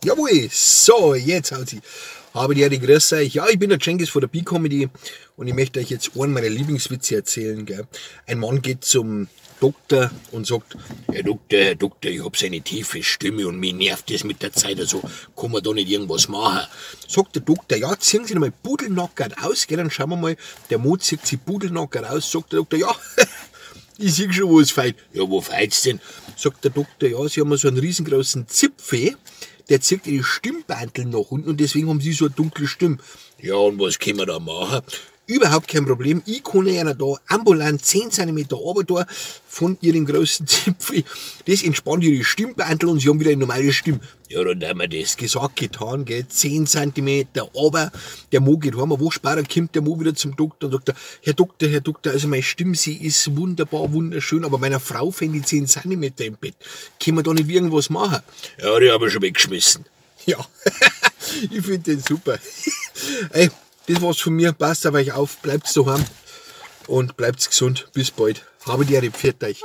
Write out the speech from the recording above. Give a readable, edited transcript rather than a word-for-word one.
Jawohl, so, jetzt haut sie. Habe die Ehre, grüß euch. Ja, ich bin der Cengiz von der B-Comedy und ich möchte euch jetzt einen meiner Lieblingswitze erzählen. Gell? Ein Mann geht zum Doktor und sagt, Herr Doktor, ich hab so eine tiefe Stimme und mich nervt das mit der Zeit, also kann man da nicht irgendwas machen. Sagt der Doktor, ja, ziehen Sie noch mal pudelnackert aus, gell, dann schauen wir mal. Der Mann zieht sich pudelnackert aus, sagt der Doktor, ja, ich sehe schon, wo es fehlt. Ja, wo fehlt's denn? Sagt der Doktor, ja, Sie haben so einen riesengroßen Zipfel, der zieht Ihre Stimmbandel nach unten und deswegen haben Sie so eine dunkle Stimme. Ja, und was können wir da machen? Überhaupt kein Problem. Ich kann Ihnen da ambulant 10 cm runter von Ihrem großen Zipfel. Das entspannt Ihre Stimmbandel und Sie haben wieder eine normale Stimme. Ja, dann haben wir das gesagt, getan, gell? 10 cm runter. Der Mo geht heim, eine Woche später kommt der Mo wieder zum Doktor und sagt, Herr Doktor, also meine Stimme, sie ist wunderbar, wunderschön, aber meiner Frau fehlen die 10 cm im Bett. Können wir da nicht irgendwas machen? Ja, die habe ich schon weggeschmissen. Ja, ich finde den super. Ey, das war's von mir. Passt auf euch auf, bleibt daheim und bleibt gesund. Bis bald. Habe die Ehre, pfiat euch.